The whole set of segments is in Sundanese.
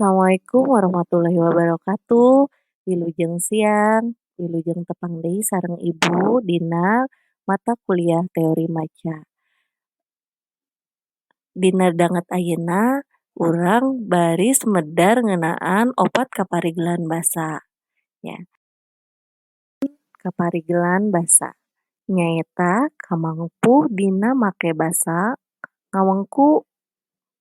Assalamualaikum warahmatullahi wabarakatuh. Wilujeng siang, wilujeng tepang deui sareng Ibu dina mata kuliah teori maca. Dina danget ayeuna urang baris medar ngeunaan opat kaparigelan basa nya. Kaparigelan basa nyaeta kamampuh dina make basa ngawengku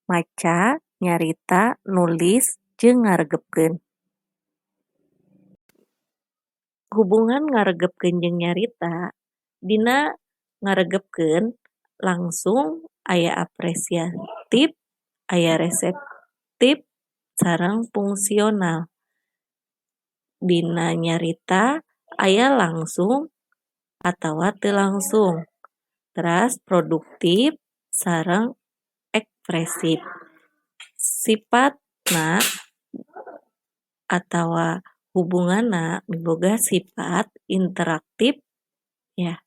maca, nyarita, nulis, jeung ngaregepkeun. Hubungan ngaregepkeun jeung nyarita dina ngaregepkeun langsung aya apresiatif, aya reseptif, sareng fungsional. Dina nyarita aya langsung atawa teu langsung teras produktif sareng ekspresif. Sipatna atawa hubunganna miboga sifat interaktif nya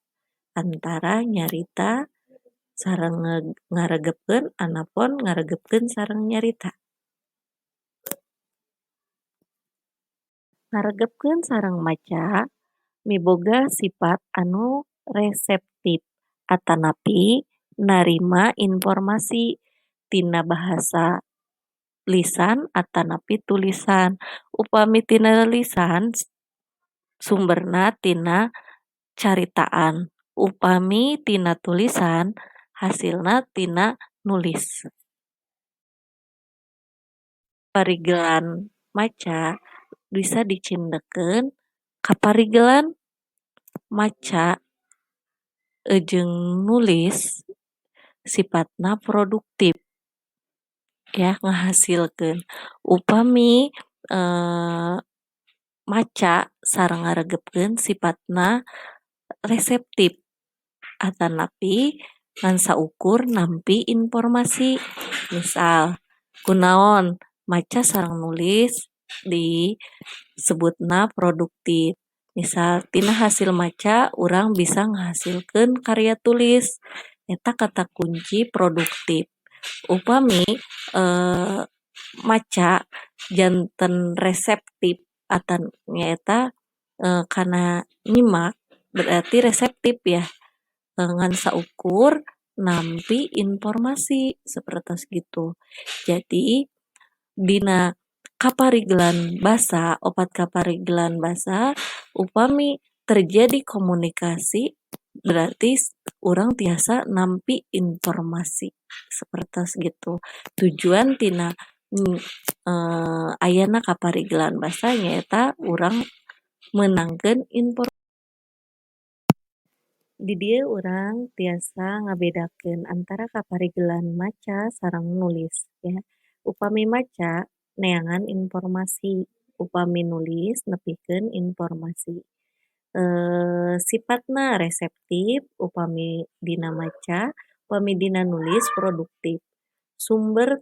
antara nyarita sareng ngaregepkeun anapon ngaregepkeun sareng nyarita. Ngaregepkeun sareng maca miboga sifat anu reseptif atanapi narima informasi tina bahasa lisan atanapi tulisan. Upami tina lisan sumberna tina caritaan, upami tina tulisan hasilna tina nulis. Parigelan maca bisa dicindekkeun kaparigelan maca jeung nulis sifatna produktif ya ngahasilkeun. Upami maca sareng ngaregepkeun sifatna reseptif atanapi ngan saukur nampi informasi. Misal kunaon maca sareng nulis disebutna produktif. Misal tina hasil maca urang bisa ngahasilkeun karya tulis eta kata kunci produktif. Upami maca janten reseptif nyaeta kana nyimak berarti reseptif ya ngan saukur nampi informasi sapertos kitu. Jadi dina kaparigelan basa opat kaparigelan basa upami terjadi komunikasi berarti urang tiasa nampi informasi sapertos kitu. Tujuan tina ayana kaparigelan basa nyaeta urang meunangkeun informasi. Di dieu urang tiasa ngabedakeun antara kaparigelan maca sareng nulis ya. Upami maca neangan informasi, upami nulis nepikeun informasi. Sipatna reseptif upami dina maca, upami dina nulis produktif. Sumber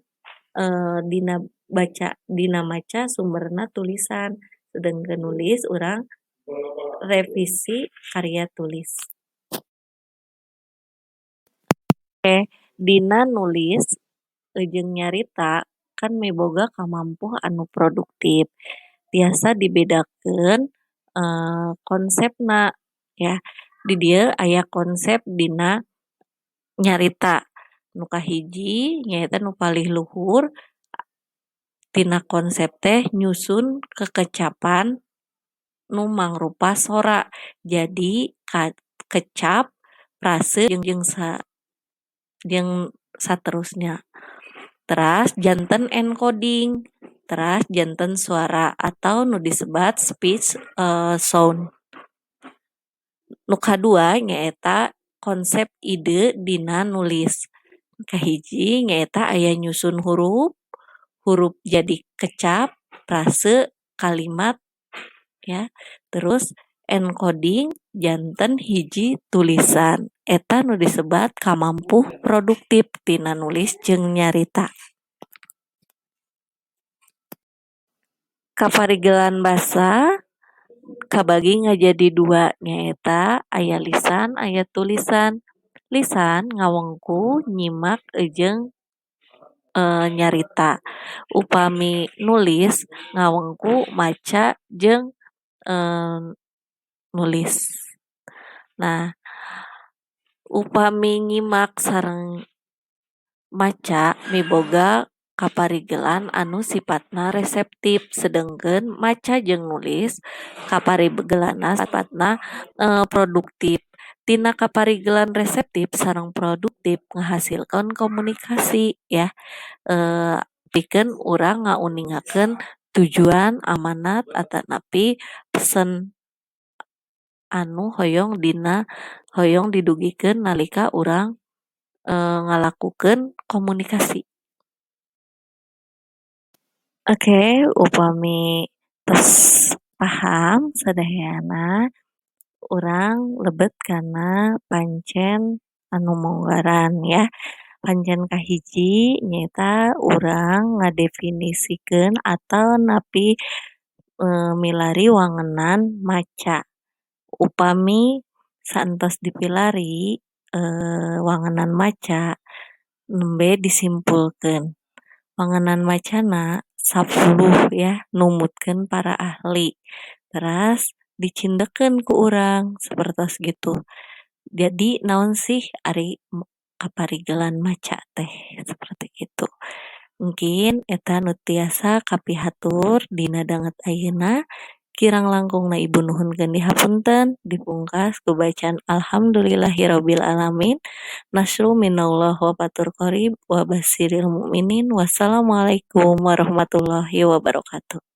dina baca dina maca sumberna tulisan, sedengkeun nulis urang revisi karya tulis. Dina nulis jeung nyarita kan miboga kamampuh anu produktif. Tiasa dibedakeun konsepna ya. Di dieu aya konsep dina nyarita. Nu kahiji nyaeta nu palih luhur tina konsep teh nyusun kekecapan nu mangrupa sora. Jadi kecap, frase jeung saterusna. Teras janten encoding, teras janten suara atau nu disebat speech sound. Nu kadua nyaeta konsep ide dina nulis. Kahiji nyaeta aya nyusun huruf, huruf jadi kecap, frase, kalimat ya. Terus encoding janten hiji tulisan. Eta nu disebat kamampuh produktif tina nulis jeung nyarita. Kaparigelan basa kabagi ngajadi dua nyaeta aya lisan aya tulisan. Lisan ngawengku nyimak jeung nyarita. Upami nulis ngawengku maca jeung nulis. Nah, upami nyimak sareng maca miboga kaparigelan anu sipatna reseptif sedengkeun maca jeung nulis kaparigelanna sipatna produktif. Tina kaparigelan reseptif sareng produktif ngahasilkeun komunikasi yah pikeun urang ngauningakeun tujuan, amanat atanapi pesen anu hoyong dina hoyong didugikeun nalika urang ngalakukeun komunikasi. Oke, upami tos paham sadayana urang lebet kana pancen anu monggaran yah. Pancen kahiji nyaeta urang ngadefinisikeun atanapi milari wangenan maca. Upami saentos dipilari wangenan maca nembe disimpulkeun. Wangenan macana 10 yah numutkeun para ahli teras dicindekeun ku urang sapertos kitu. Jadi naon sih ari kaparigelan maca teh saperti kitu. Mungkin eta nu tiasa kapihatur dina danget ayeuna kirang langkungna ibu nuhunkeun dihapunten dipungkas ku bacaan alhamdulillahirabbil alamin nasrul minallah wa fathur qorib wa basyiril mukminin. Wassalamualaikum warahmatullahi wabarakatuh.